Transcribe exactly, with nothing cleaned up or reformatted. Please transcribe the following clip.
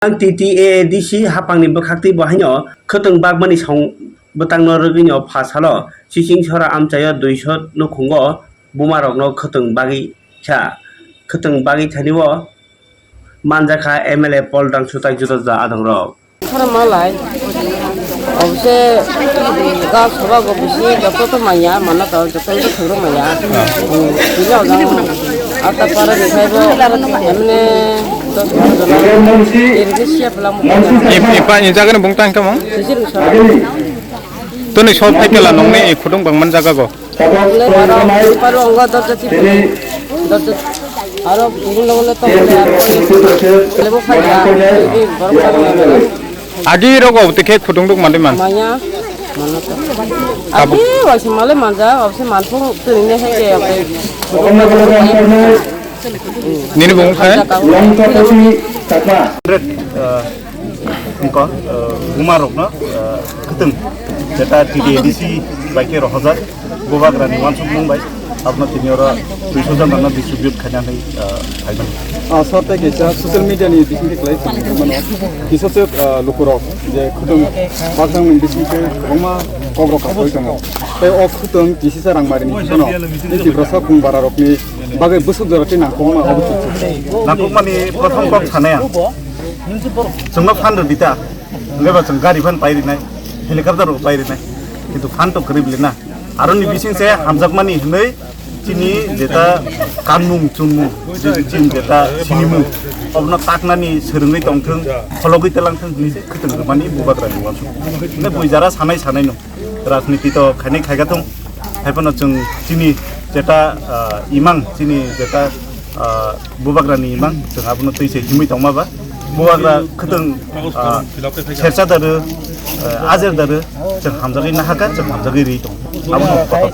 Ang T T A A D C haphangni bwkhaktwi bo haino khwtwng bagmani song bwtangno rwgwino pha salo Chichingsora amchaio duiso nukhungo bumarokno khwtwng bagwi kha. Khwtwng bagwi thani o manjakha M L A Paul Dangsutai juda juda adongrok. Khara malai, obse ga soba go bisi joto to manya, mana to joto to thuro manya. Hmm, sila jang ata para ni sai bo, emne dos baro jona irgi siap lam. Ipa ni jaga ni bungtang kamang? Sisir usara. Toni sol phai kela nongni khudung bangman jaga go. Tabok le baro, baro onggo dorja tipini. Dorja, aro gulo gulo to le aro. Lebo phai ya, ini baro phai ya. Agi rogo tike khudung duk mandi man. Maya, mana to. Agi waisi male manja, waisi manpung tuni ne hai ke. Nini bung khai? Longkapati Chakma. Hundred, uh, wngkha, uh, bumarokno, uh, khwtwng, jeta T D A D C bai khe rohorjak, bubagrani uansukmung bai, abono tini oro duiso jon rokno distribute khaina hinwi, uh, phaimani. Ah, sir, tei kaisa social media ni bisingtwi kwlai tongmano. Kisa se, ah, lukurok je khwtwng bakjangni bisingtwi kwbangma kokrok kaphoi tongo. Tei o khwtwng kisisa rangmarini bisingo nini Tiprasa khung bararokni bagwi bwswk jora tei nangkukma obo chukchu. Nangkukmani prothom kok sanai ang. Chwngno phan rwdi ta. Hwnkhe ba chwng gari phan pai rinai, helicopter rok pai rinai. Kintu phan to kwrwi bile na. Aroni bising se hamjakmani hwnwi chini jeta kanmung chunmung, chini jeta sinimung, obono taknani swrwngwi tongthwng, khologwi telangthwng hwnwi se khwtwng rwmani bubagrani uansuk. Hwnwi bui jara sanai sanaino rajniti to khainai khaika thung. Haiphano chwng chini jeta, ah, imang, chini jeta, ah, bubagrani imang, chwng abono twi se himwi tongma ba. Bubagra khwtwng, ah, sersa da rw, ah, ajer da rw, chwng hamjagwi nahaka, chwng hamjagwi ri tong. Abono kotor.